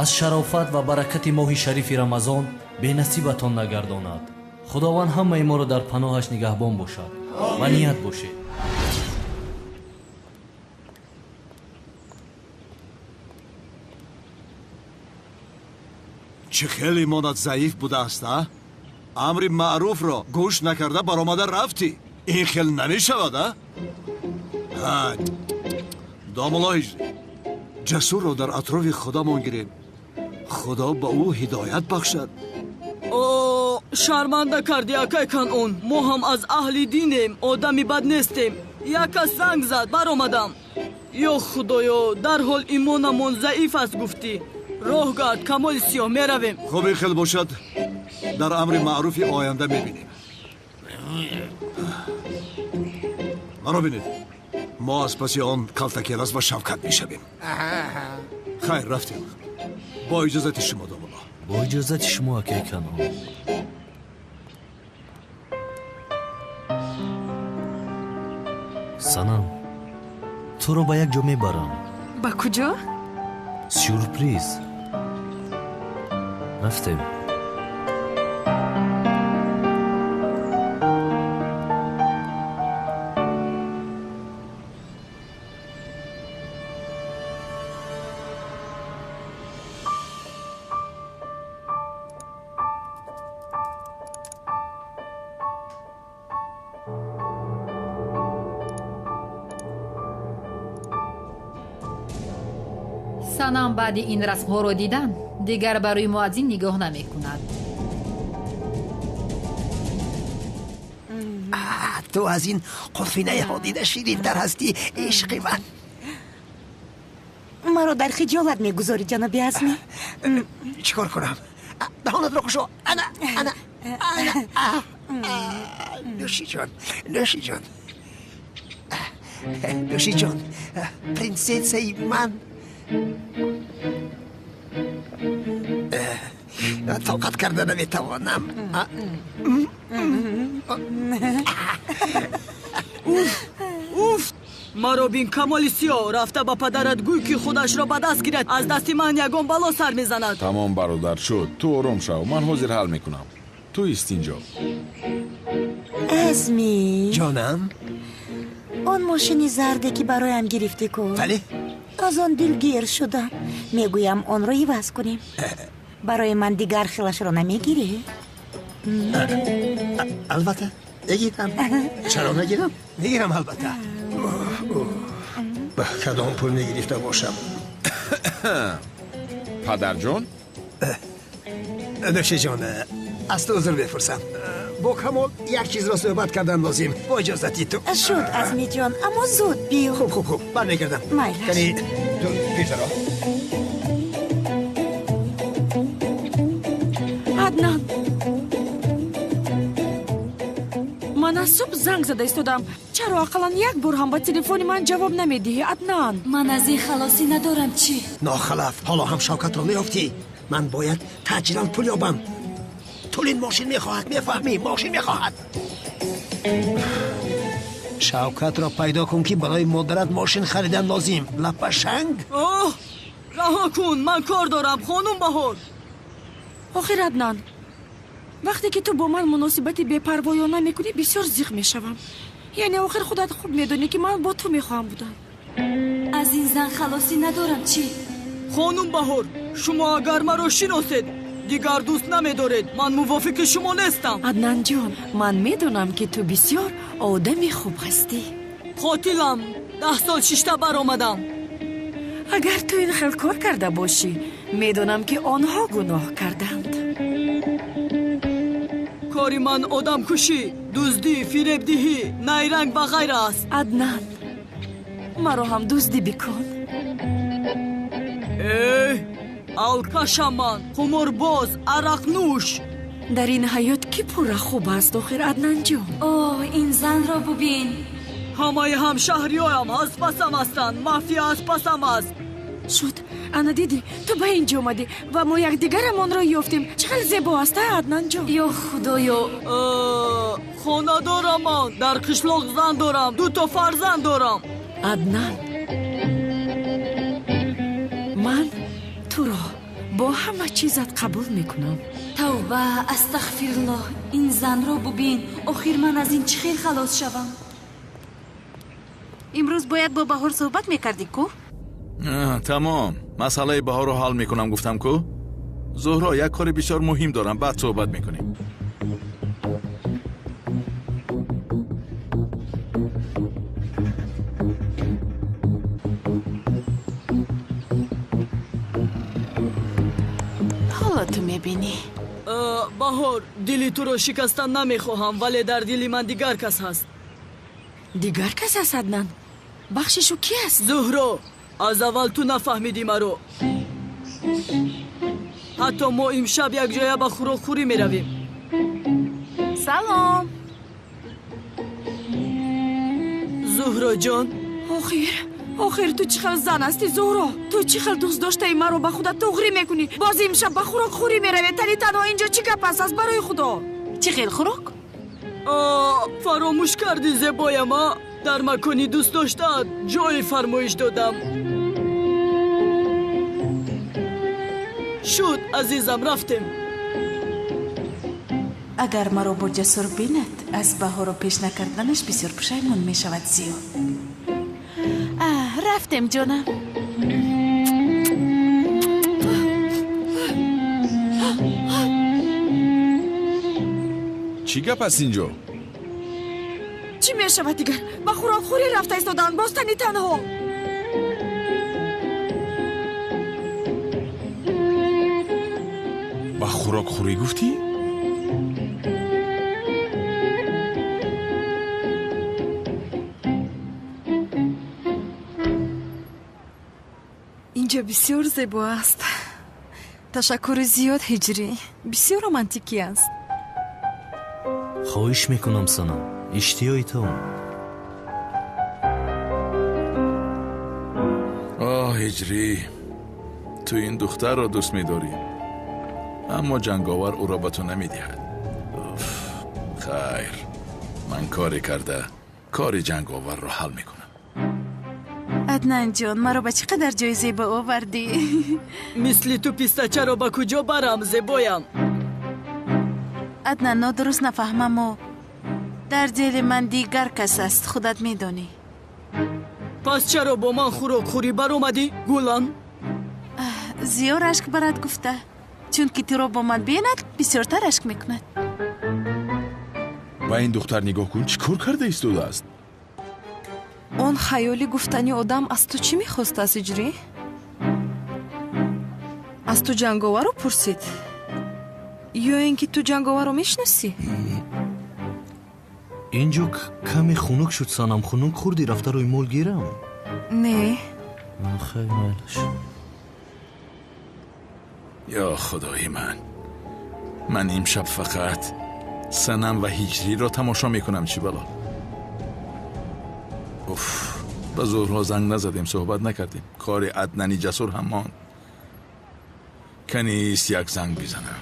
аз шарофат ва баракати моҳи шарифи Рамазон бенасибатон нагардонад. Худованд ҳамаи моро дар паноҳаш нигаҳбон бошад ва ният бошед. Чӣ хеле имонат заиф будааст, а? Амри маъруфро гӯш накарда баромада рафтӣ. Ин хел намешавад, а? Домулло Ҳиҷрӣ, Ҷасурро дар атрофи худамон гирем. Худо ба ӯ ҳидоят бахшад. О, шарманда кардӣ, акай Канъон. Мо ҳам аз аҳли динем, одами бад нестем. Як кас занг зад, баромадам. Ё Худоё, дарҳол имонамон заиф аст гуфтӣ. Роҳ гард, Камоли Сиёҳ, меравем. Хуб, ин хел бошад, дар амри маъруфи оянда мебинем. Маро бинед, мо аз паси он калтакелас ва Шавкат мешавем. Хайр, рафтем. Бо иҷозати шумо, домулло. Бо иҷозати шумо, акай Канъон. Санам, туро ба як ҷо мебарам. Ба куҷо? Сюрприз. Рафтем. Санам баъди ин расмҳоро дидан дигар ба рӯи муаззин нигоҳ намекунад. Ту аз ин қулфинаи ҳодида ширинтар ҳастӣ, ишқи ман. Маро дар хиҷолат мегузорӣ, ҷаноби Азмӣ. Чӣ кор кунам? Даҳонатро кушо. Ана, ана, ана. Нӯшиҷон, нӯшиҷон, нӯшиҷон, принсессаи ман. Тоқат карда наметавонам. Уф, уф! Маро бин, Камоли Сиёҳ, рафта ба падарат гӯй, ки худашро ба даст гирад. Аз дасти ман ягон бало сар мезанад. Тамом, бародар, шуд. Ту ором шав, ман ҳозир ҳал мекунам. Ту ист инҷо. Азмӣ. Ҷонам. Он мошини зарде, ки бароям гирифтӣ ку? Бале. Аз он дилгир шудам. Мегӯям, онро иваз кунем. Барои ман дигар хелашро намегирӣ? Албатта, мегирам. Чаро нагирам? Мегирам, албатта. Ба кадом пул мегирифта бошам? Падарҷон? Нӯшиҷон, аз ту узр мепурсам. Бо Камол як чизро суҳбат кардан лозим. Бо иҷозати ту. Шуд, Азмиҷон, аммо зуд биё. Хуб, хуб, хуб, бармегардам. Майлаш. Кани, ту пешаро. Аднан, ман аз субҳ занг зада истодам. Чаро ақаллан як бор ҳам ба телефони ман ҷавоб намедиҳӣ, Аднан? Ман аз ин халосӣ надорам, чӣ? Нохалаф, ҳоло ҳам Шавкатро меёфтӣ. Ман бояд таъҷилан пул ёбам. Тулин мошин мехоҳад, мефаҳмӣ? Мошин мехоҳад. Шавкатро пайдо кун, ки барои модарат мошин харидан лозим. Лапашанг. Оҳ, раҳо кун, ман кор дорам, хонум Баҳор. Охир, Аднан, вақте ки ту бо ман муносибати бепарвоёна мекунӣ, бисёр зиқ мешавам. Яъне охир худат хуб медонӣ, ки ман бо ту мехоҳам будан. Аз ин зан халосӣ надорам, чӣ? Хонум Баҳор, шумо агар маро шиносед, дигар дӯст намедоред. Ман мувофиқи шумо нестам. Аднанҷон, ман медонам, ки ту бисёр одами хуб ҳастӣ. Қотилам, 10 сол шишта баромадам. Агар ту ин хел кор карда бошӣ, медонам, ки онҳо гуноҳ карданд. Кори ман одамкушӣ, дуздӣ, фиребдиҳӣ, найранг ва ғайра аст. Аднан, маро ҳам дуздӣ бикун. Э, алкашам ман, қуморбоз, арақнӯш. Дар ин ҳаёт кӣ пурра хуб аст, охир, Аднанҷон? О, ин занро бубин. Ҳамаи ҳамшаҳриёям аз пасам ҳастанд, мафия аз пасам аст. Шуд, ана дидӣ, ту ба инҷо омадӣ ва мо якдигарамонро ёфтем. Чӣ хел зебо аст, а, Аднанҷон? Ё Худоё! Хона дорам ман, дар қишлоқ зан дорам, дуто фарзанд дорам. Аднан, ман туро бо ҳама чизат қабул мекунам. Тавба, астағфируллоҳ, ин занро бубин. Охир ман аз ин чӣ хел халос шавам? Имрӯз бояд бо Баҳор суҳбат мекардӣ ку? Тамом, масъалаи Баҳорро ҳал мекунам, гуфтам ку. Зуҳро, як кори бисёр муҳим дорам, баъд суҳбат мекунем. Ҳоло ту мебинӣ. Баҳор, дили туро шикастан намехоҳам, вале дар дили ман дигар кас ҳаст. Дигар кас аст, Аднан? Бахшишу, ки аст? Зуҳро, аз аввал ту нафаҳмидӣ маро. Ҳатто мо имшаб якҷоя ба хӯрокхӯрӣ меравем. Салом. Зуҳроҷон. Охир, охир, ту чӣ хел зан ҳастӣ, Зуҳро? Ту чӣ хел дӯст доштаи маро ба худат туғрӣ мекунӣ? Боз имшаб ба хӯрокхӯрӣ меравед, тани танҳо. Инҷо чӣ гап аст, аз барои Худо? Чӣ хел хӯрок? Фаромӯш кардӣ, зебоям, а? Дар макони дӯст доштаат ҷое фармоиш додам. Шуд, азизам, рафтем. Агар маро бо Ҷасур бинад, аз Баҳорро пеш накарданаш бисёр пушаймон мешавад. Зиё, рафтем, ҷонам. Чӣ гап аст инҷо? Чӣ мешавад дигар? Ба хӯрокхӯрӣ рафта истоданд, боз тани танҳо. Ба хӯрокхӯрӣ гуфтӣ? Инҷо бисёр зебо аст. Ташаккури зиёд, Ҳиҷрӣ. Бисёр романтикӣ аст. Хоҳиш мекунам, Санам, иштиёи ту. Оҳ, Ҳиҷрӣ, ту ин духтарро дӯст медорӣ, аммо ҷанговар ӯро ба ту намедиҳад. Хайр, ман коре карда кори ҷанговарро ҳал мекунам. Аднан ҷон, маро ба чӣ қадар ҷои зебо овардӣ? Мисли ту пистачаро ба куҷо барам, зебоям? Аднан, нодуруст нафаҳмаму дар дили ман дигар кас аст, худат медонӣ. Пас чаро бо ман хӯрокхӯрӣ баромадӣ, гулам? Зиё рашк барад гуфта, чунки туро бо ман бинад, бисёртар рашк мекунад. Ба ин духтар нигоҳ кун, чӣ кор карда истодааст? Он хаёли гуфтани одам аз ту чӣ мехостааст, Ҳиҷрӣ? Аз ту ҷанговарро пурсид? Ё ин ки ту ҷанговарро мешиносӣ? Инҷо каме хунук шуд, Санам. Хунук хӯрдӣ, рафта рӯи мол гирам? Не. Хеле майлаш. Ё худои ман, ман имшаб фақат Санам ва Ҳиҷриро тамошо мекунам. Чӣ бало? Уф, ба Зуҳро занг назадем, суҳбат накардем. Кори Аднани Ҷасур ҳам монд. Канист як занг бизанам.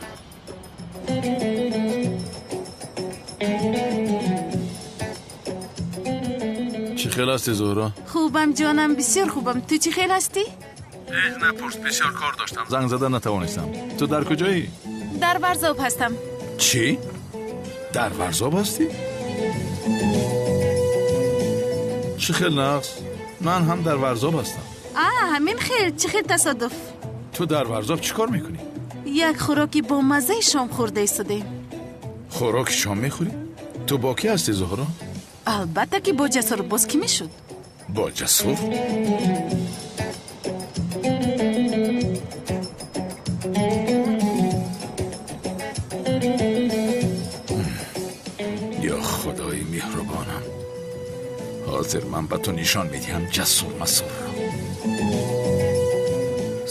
Чӣ хел ҳасти, Зуҳро? Хубам, ҷонам, бисёр хубам. Ту чӣ хел ҳастӣ? Ҳеҷ напурс, бисёр кор доштам. Занг зада натавонистам. Ту дар куҷоӣ? Дар Варзоб ҳастам. Чӣ? Дар Варзоб ҳастӣ? Чӣ хел нағз? Ман ҳам дар Варзоб ҳастам. А, ҳамин хел, чӣ хел тасодуф. Ту дар Варзоб чӣ кор мекунӣ? Як хӯроки бомаззаи шом хӯрда истодем. Хӯроки шом мехӯрӣ? Ту бо кӣ ҳастӣ, Зуҳро? Албатта ки бо Ҷасур, боз кӣ мешуд? Бо Ҷасур? Ё худои меҳрубонам, ҳозир ман ба ту нишон медиҳам Ҷасур Масурро.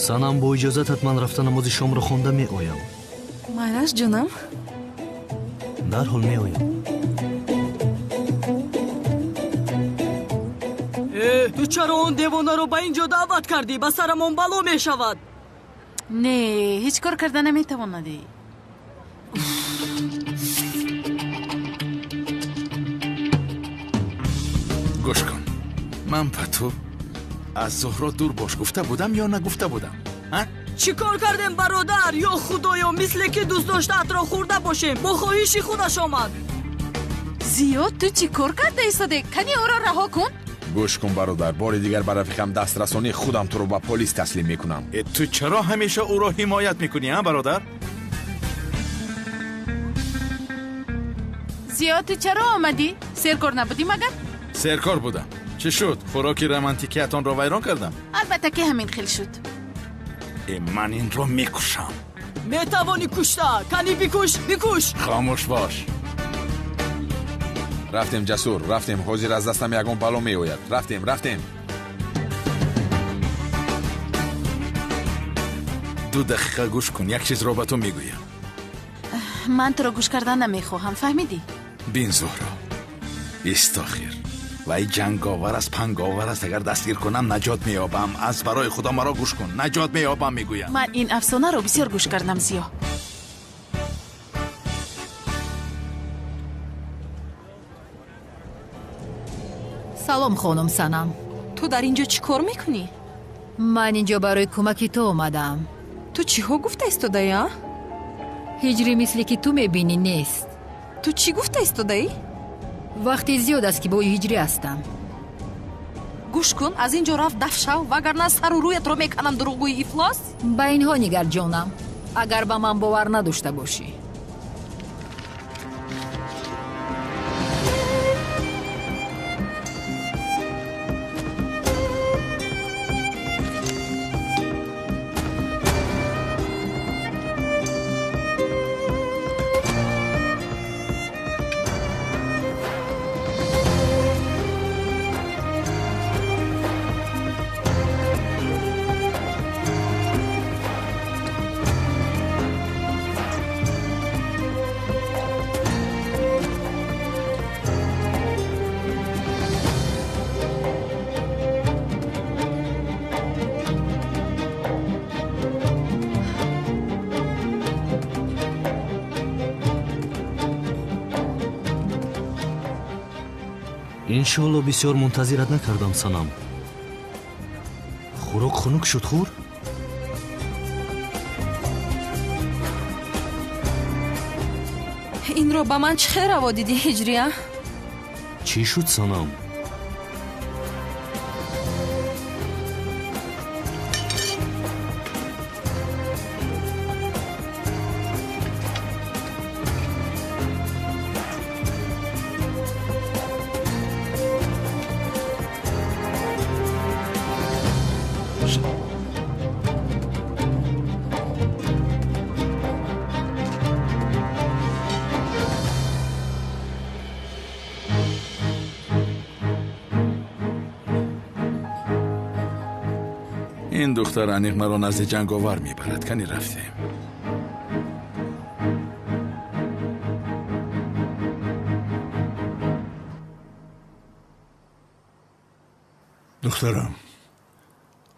Санам, бо иҷозатат ман рафта намози шомро хонда меоям. Майлаш, ҷонам. Дарҳол меоям. Ту чаро он девонаро ба ин ҷо даъват кардӣ? Ба сарамон бало мешавад. Не, ҳеҷ кор карда наметавонадӣ. Гӯш кун, ман ба ту аз Зуҳро дур бош гуфта будам ё нагуфта будам? Чӣ кор кардем, бародар? Ё худоё, мисле ки дӯстдоштаатро хӯрда бошем. Бо хоҳиши худаш омад. Зиё, ту чӣ кор карда истоде? Кани ӯро раҳо кун. Гӯш кун, бародар, бори дигар ба рафиқам дастрасонӣ, худам туро ба полис таслим мекунам. Ту чаро ҳамеша ӯро ҳимоят мекунӣ, а бародар? Зиё, ту чаро омадӣ? Серкор набудӣ магар? Серкор будам. Чӣ шуд? Хӯроки романтикиятонро вайрон кардам? Албатта ки ҳамин хел шуд. Ман инро мекушам. Метавонӣ кушта. Кани бикуш, бикуш. Хомӯш бош. Рафтем, Ҷасур, рафтем. Ҳозир аз дастам ягон бало меояд. Рафтем, рафтем. 2 дақиқа гӯш кун, як чизро ба ту мегӯям. Ман туро гӯш кардан намехоҳам, фаҳмидӣ? Бин, Зуҳро, истохир. Вай ҷанговар аст, панговар аст. Агар дастгир кунам, наҷот меёбам. Аз барои худо маро гӯш кун, наҷот меёбам, мегӯям. Ман ин афсонаро бисёр гӯш кардам, Зиё. Салом, хонум Санам. Ту дар ин ҷо чӣ кор мекунӣ? Ман ин ҷо барои кӯмаки ту омадаам. Ту чиҳо гуфта истодаӣ, а? Ҳиҷрӣ мисле ки ту мебинӣ нест. Ту чӣ гуфта истодаӣ? Вақти зиёд аст ки бо ҳиҷрӣ ҳастам. Гӯш кун, аз ин ҷо рафт даф шав, вагарна сару рӯятро меканам, дурӯғгӯи ифлос. Ба инҳо нигар, ҷонам, агар ба ман бовар надошта бошӣ. Иншоалло бисёр мунтазират накардам, Санам. Хӯрок хунук шуд, хӯр? Инро ба ман чӣ хел раво дидӣ, Ҳиҷрия? Чӣ шуд, Санам? Ин духтар аниқ маро назди ҷанговар мебарад. Кани рафтем. Духтарам,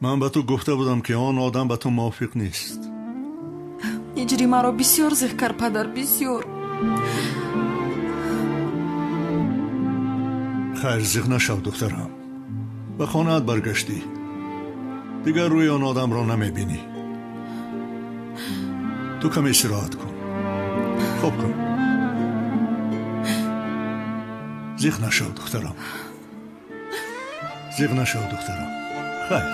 ман ба ту гуфта будам, ки он одам ба ту мувофиқ нест. Ҳиҷрӣ маро бисёр зиқ кард, падар, бисёр. Хайр, зиқ нашав, духтарам. Ба хонаат баргаштӣ. Дигар рӯи он одамро намебинӣ. Ту каме истироҳат кун. Хоб кун. Зиқ нашав, духтарам. Зиқ нашав, духтарам. Хайр.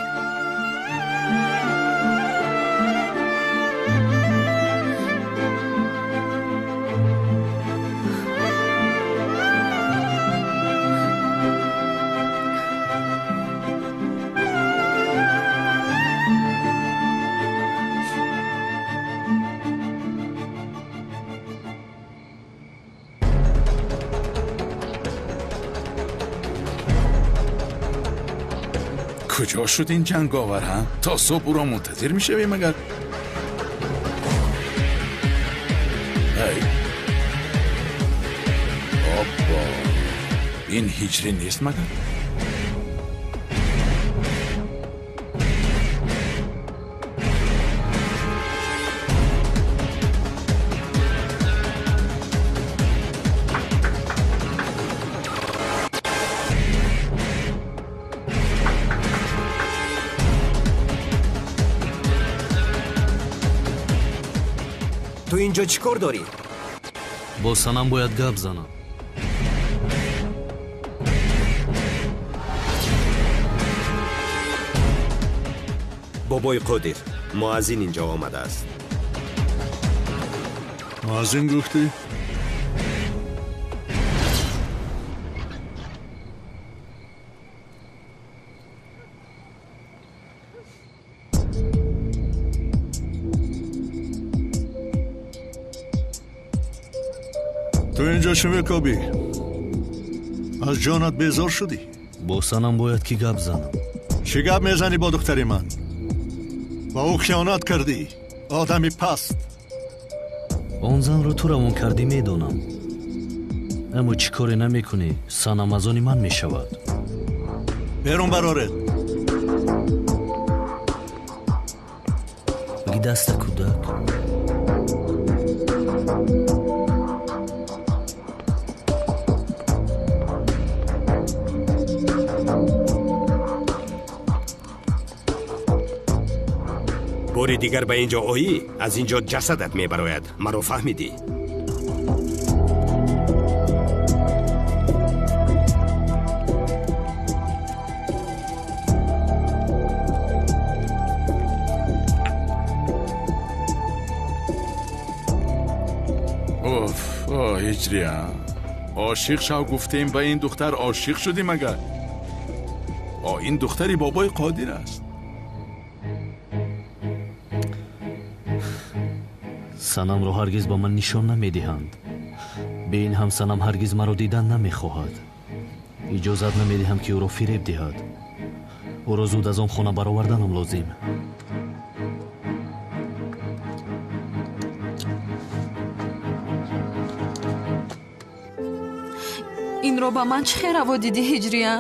Куҷо шуд ин ҷанговар, ҳа? То субҳ ӯро мунтазир мешавем, агар? Ай. Оппо. Ин ҳиҷрӣ нест, магар? Ту инҷо чӣ кор дорӣ? Бо Санам бояд гап занам. Бобои Қодир, муаззин инҷо омадааст. Муаззин гуфтӣ? Ту инҷо чӣ мекобӣ? Аз ҷонат безор шудӣ? Бо Санам бояд ки гап занам. Чӣ гап мезанӣ бо духтари ман? Ба ӯ хиёнат кардӣ, одами паст. Он занро ту равон кардӣ, медонам. Аммо чӣ коре намекунӣ, Санам аз они ман мешавад. Берун бароред. Биги даста кӯдак. Бори дигар ба ин ҷо оӣ, аз ин ҷо ҷасадат мебарояд. Маро фаҳмидӣ? Оф, о, ҳиҷрия. Ошиқ шав гуфтем, ба ин духтар ошиқ шудӣ магар? О, ин духтари бобои Қодир аст. Санамро ҳаргиз ба ман нишон намедиҳанд. Бе ин ҳам Санам ҳаргиз маро дидан намехоҳад. Иҷозат намедиҳам, ки ӯро фиреб диҳад. Ӯро зуд аз он хона бароварданам лозим. Инро ба ман чӣ хел раво дидӣ, Ҳиҷрия?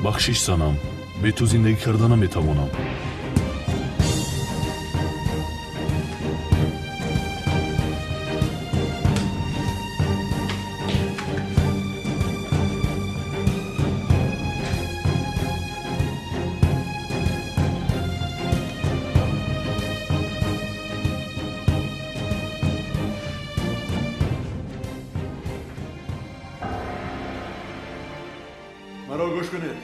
Бахшиш занам, бе ту зиндагӣ карда наметавонам. Маро гӯш кунед.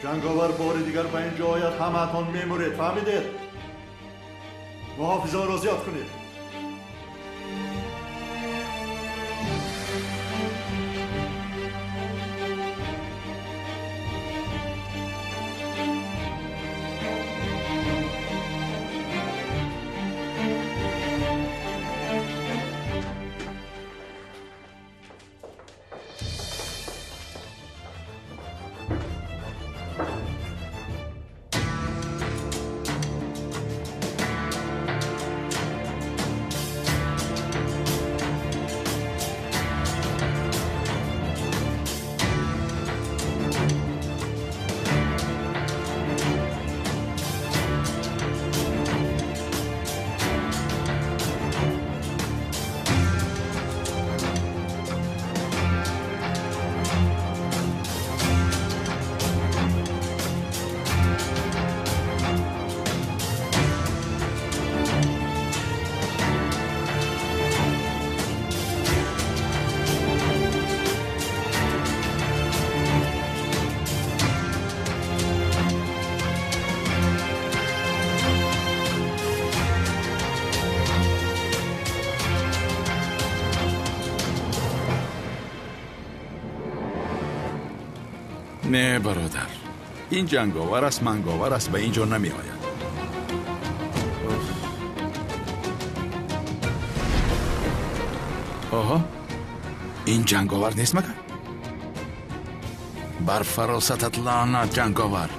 Ҷанговар бори дигар ба ин ҷо ояд, ҳамаатон мемуред, фаҳмидед? Муҳофизонро зиёд кунед. Не, бародар, ин ҷанговар аст, манговар аст, ба ин ҷо намеояд. Оҳо, ин ҷанговар нест магар? Бар фаросатат лаънат, ҷанговар.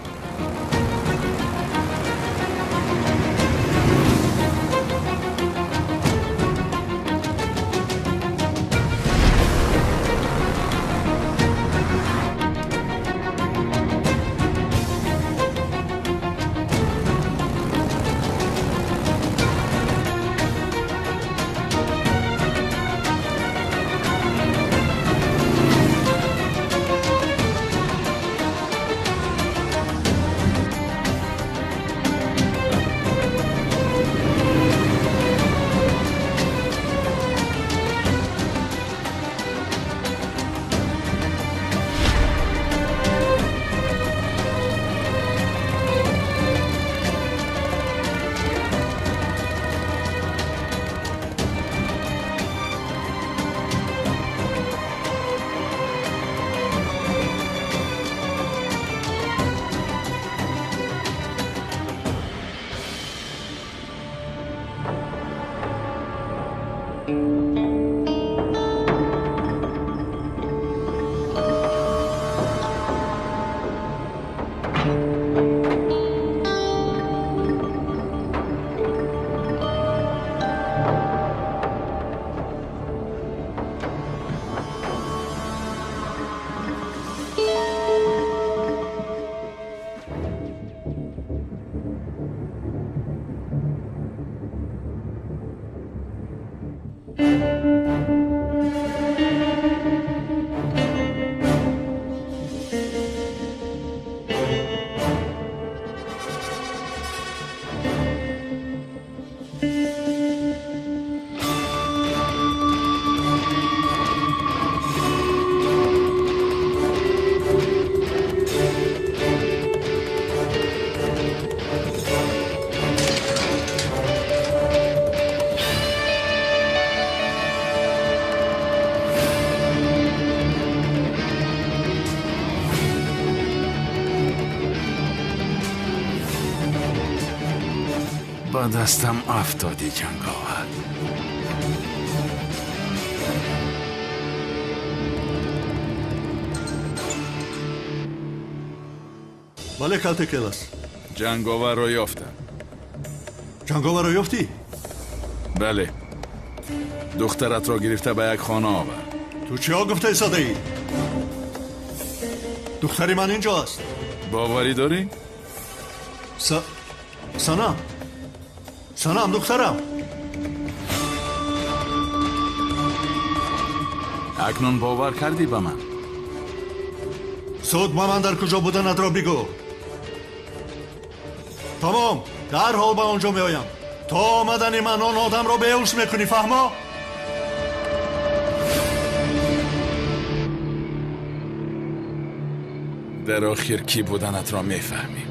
Ба дастам афтоди, ҷанговар. Бале, калтекелас. Ҷанговарро ёфтам. Ҷанговарро ёфтӣ? Бале. Духтаратро гирифта ба як хона овард. Ту чиҳо гуфта истодаӣ? Духтари ман инҷо аст. Боварӣ дорӣ? Санам, Санам, духтарам. Акнун бовар кардӣ ба ман? Зуд ба ман дар куҷо буданатро бигӯ. Тамом, дарҳол ба он ҷо меоям. То омадани ман он одамро беҳуш мекунӣ, фаҳмо? Дар охир кӣ буданатро мефаҳмем.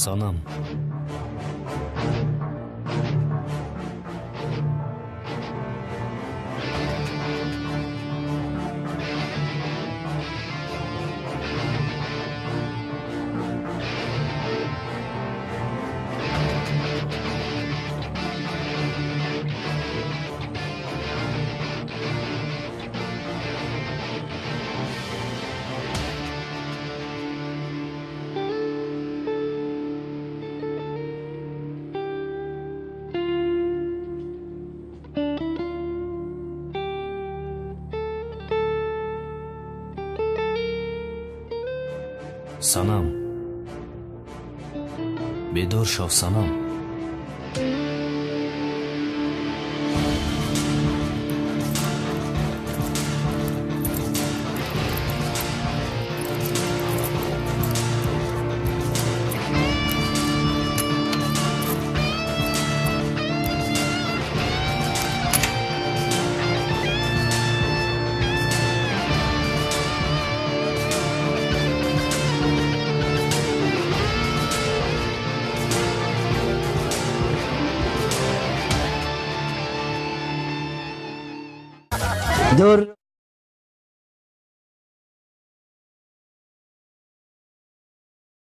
Санам, Санам, бедор шав, Санам. Dur.